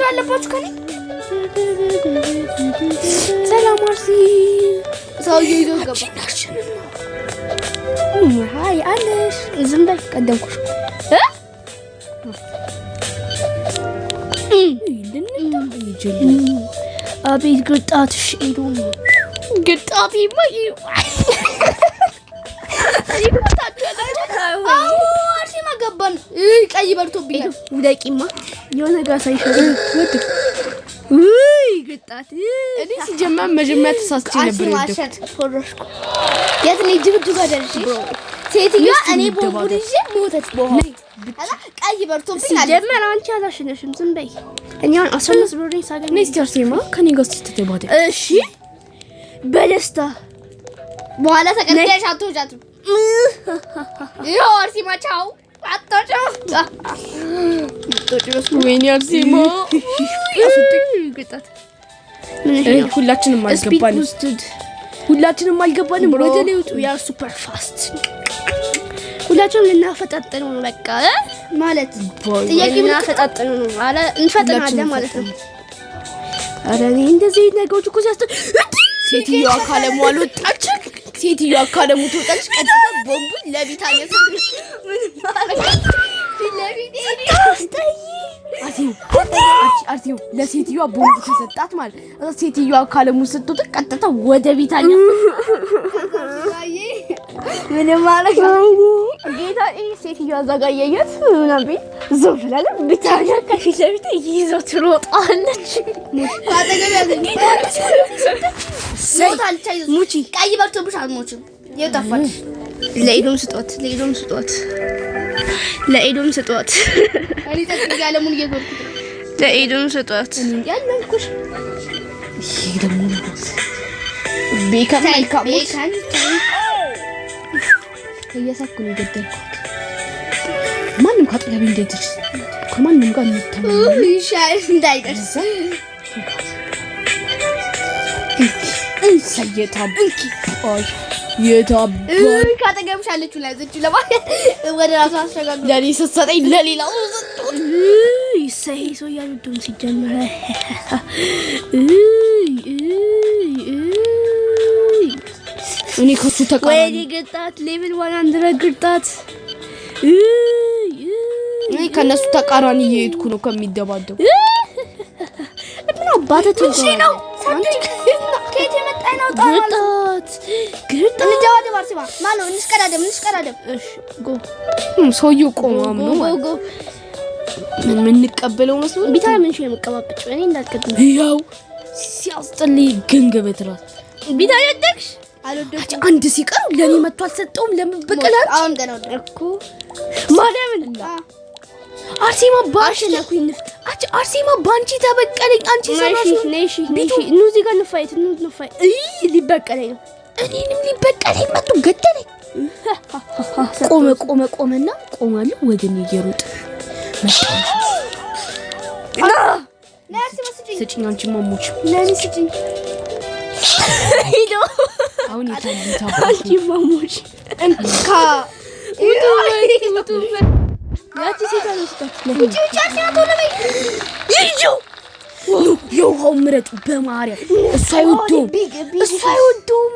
ችግር አለባችሁ ከኔ። ሰላም አርሲ። ሰውዬው ይዞ ገባ። Hi አለሽ። ዝም በይ። ቀደምኩሽ። እ? አቤት ግጣትሽ ኤዶ። ግጣቴማ። አዎ፣ አርሴማ ገባን። ቀይ በርቶብኛል። ውደቂማ፣ የሆነ ጋር ሳይሻል። ውይ ግጣት። እኔ ሲጀመር መጀመሪያ ተሳስቼ ነበር አርሴማ የወደኩት። አሸንፎ የት ነው ድብድብ ጋር ደርሼ ሴትዮዋ እኔ ቦምቡን ይዤ ሞተች። በውሃ ከዛ ቀይ በርቶብኝ አለ። ሲጀመር አንቺ አላሸነፍሽም። ዝም በይ። እኔ አሁን 15 ብር ሳገኝ ነይ እስቲ አርሴማ፣ ከኔ ጋር እስቲ ተደባደብ። እሺ፣ በደስታ። በኋላ ተቀጥያሽ አትወጫትም። ይኸው አርሴማ ቻው። አትወጪም። ወይኔ አርሴማ። ግጣት። ሁላችንም Speed አልገባንም። Boosted. ሁላችንም አልገባንም። ወደ ላይ ውጡ። We are super fast። ሁላችንም ልናፈጣጥነው ነው በቃ እ? ማለት ጥያቄ ምልክት። ልናፈጣጥነው ነው አለ፣ እንፈጥናለን ማለት ነው። ኧረ እኔ እንደዚህ ነገሮች እኮ ሲያስተ ሴትዮዋ ካለሙ አልወጣችም። ሴትዮዋ ካለሙ ትወጣለች። ቀጥታ ቦምቡን ለቢታንያ ፊት ለፊት። አርሴማ፣ ለሴትዮዋ ቦምቡ ተሰጣት ማለት እዛ ሴትዮዋ ካለሙ ስትወጣ ቀጥታ ወደ ቢታንያ። ምንም ማለት ጌታ ሴትዮዋ እዛ ጋር እያየት ምናምን ቤት ዞር ብላለች። ቢታንያ ከፊት ለፊት ይዘው ትሮጣለች። አጠገብ ያዘኝ። ሞታለች። አይዞሽ። ሙቺ። ቀይ በርቶብሽ አልሞችም። ይኸው ጠፋች። ለኤዶም ስጧት፣ ለኤዶም ስጧት፣ ለኤዶም ስጧት፣ እኔ ጠጥ ያለሙን እየዞርኩት ነው። ለኤዶም ስጧት። ያለንኩሽ። ይሄ ደግሞ ቤከን መልካም። ቤካን። እየሳኩ ነው የገደልኳት። ማንም ከአጠገቤ እንዳይደርስ፣ ከማንም ጋር እንተማመን። ይሻል እንዳይደርስ። የታባሽ የታባ ካጠገብሽ አለችው ላይ ዘችው ለማለት ወደ ራሱ አሸጋግሮ ለእኔ ስትሰጠኝ ለሌላው ሰጠሁት። ይሰይ ሰው እያልወደውም ሲጀመር። እኔ ከሱ ተቃራኒ። ወይኔ ግጣት፣ level 100 ግጣት። እኔ ከነሱ ተቃራኒ እየሄድኩ ነው ከሚደባደቡ። ምን አባትህ ነው ከየት የመጣ ነው? ግጣት ግጣት። እንደባደብ አርሴማ ማነው? እንሽቀዳደም እንሽቀዳደም። እሺ go. ሰውዬው ቆማም ነው ማለት Go. ምን የምንቀበለው መስሎ። ቢታ ምን ሺህ የመቀባበጭ እኔ እንዳልቀድም። ያው ሲያስጠልይ ገንገበት ራስ። ቢታ ያደግሽ። አልወደድኩም። አንድ ሲቀር ለኔ መጥቶ አልሰጠውም። ለምን በቀል? አሁን ገና ወደድኩ። እኮ ማርያምን። አርሴማ ባንቺ አሸነፍኩኝ። ንፍጥ። አቺ አርሴማ ባንቺ ተበቀለኝ። አንቺ ሰራሽ። ነይ እሺ ነይ እሺ፣ ኑ እዚህ ጋር እንፋይት፣ ኑ እንፋይት። እይ ሊበቀለኝ ነው። እኔንም ሊበቀለኝ መጥቶ ገደለኝ። ቆመ ቆመ ቆመና ቆማለሁ። ወደ እኔ እየሮጠ መጣ። ነይ አርሴማ ስጭኝ። ስጭኝ አንቺ ማሞች። ለእኔ ስጭኝ። ሂዶ። አሁን የታል? አንቺ ማሞች። እንካ። ያቺ ሴት አልወስዳት። ውጪ ውጪ አርሴማ ቶሎ በይ። ይዤው የውሃው ምረጡ። በማርያም እሱ አይወደውም፣ እሱ አይወደውም።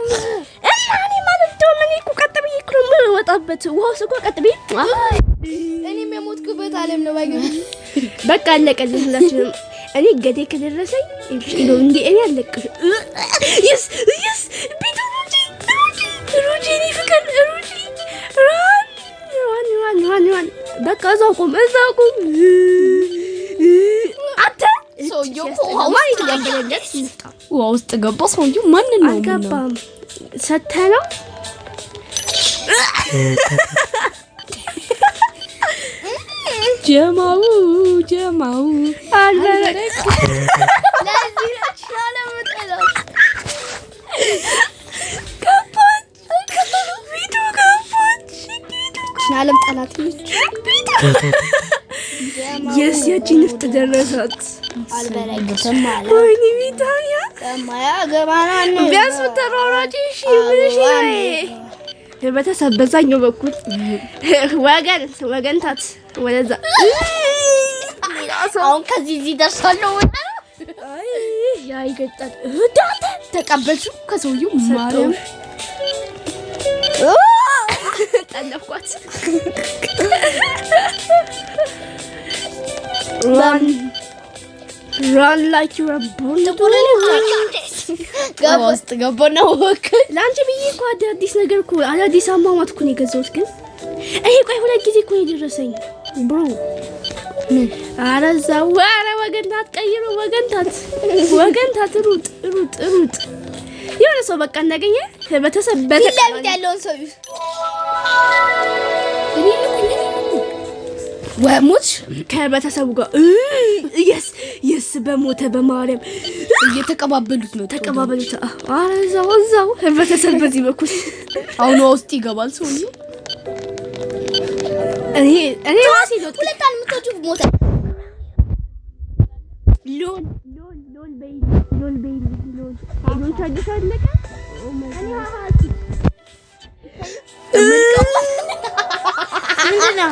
እና እኔ አልወደውም። እኔ እኮ ቀጥ ብዬ እኮ ነው የምወጣበት። ውሃ ውስጥ እኮ ቀጥ ብዬ። እኔም የሞትኩበት ዓለም ነው ባይገርምሽ። በቃ አለቀልን ሁላችንም። እኔ ገዴ ከደረሰኝ ነው እንዴ እኔ አለቅሽ። Yes, ቤቱ ሩጪ ሩጪ ሩጪ፣ እኔ ፍቅር ሩጪ። Run run run run run። በቃ እዛው ቁም፣ እዛው ቁም አንተ። ሰውዬው እኮ ውሃ ማን ውስጥ የተቀበለለት ንፍጣ? ውሃ ውስጥ ገባ ሰውዬው። ማንን ነው? አልገባም። ሰተነው። ጀማው ጀማው። አልበረቅ። ለዚህ ነች ያለምጥለው። ገባች ፊቱ ገባች። ዓለም ጠላት ነች። Yes፣ ያቺ ንፍጥ ደረሳት። አልበረግጥም አለ። ወይኔ ቢታንያ። የማያገባናን ቢያንስ ብትሯሯጪ። እሺ ምንሽ ህብረተሰብ በዛኛው በኩል ወገን ወገንታት ወደዛ ሌላ አሁን ከዚህ እዚህ ደርሳለሁ። አይ ያ ይገጣል። ዳተ ተቀበልሽው ከሰውየው ማርያም ጠለፍኳት። Run, run like you're a born. ገባ ውስጥ ገባና ወክ ለአንቺ ብዬ እኮ አዳዲስ ነገር እኮ አዳዲስ አሟሟት እኮ ነው የገዛሁት። ግን ይሄ ቆይ ሁለት ጊዜ እኮ ነው የደረሰኝ bro። ምን? ኧረ እዛው፣ ኧረ ወገን ታት ቀይሮ፣ ወገን ታት፣ ወገን ታት፣ ሩጥ ሩጥ ሩጥ። የሆነ ሰው በቃ እንዳገኘ በተሰበተ ፊት ለፊት ያለውን ሰው ይዝ። እኔ ልኩኝ፣ እኔ ልኩኝ ወሞት። ከቤተሰቡ ጋር yes፣ በሞተ በማርያም። እየተቀባበሉት ነው። ተቀባበሉት። ኧረ እዛው እዛው ህብረተሰብ በዚህ በኩል። አሁን ውሃ ውስጥ ይገባል ሰውዬው። እኔ ራሴ ነው። ሁለት አልምቶቹ ሞተ። LOL LOL LOL በይ LOL በይ LOL LOL ታግሶ አለቀ። እኔ ምንድን ነው?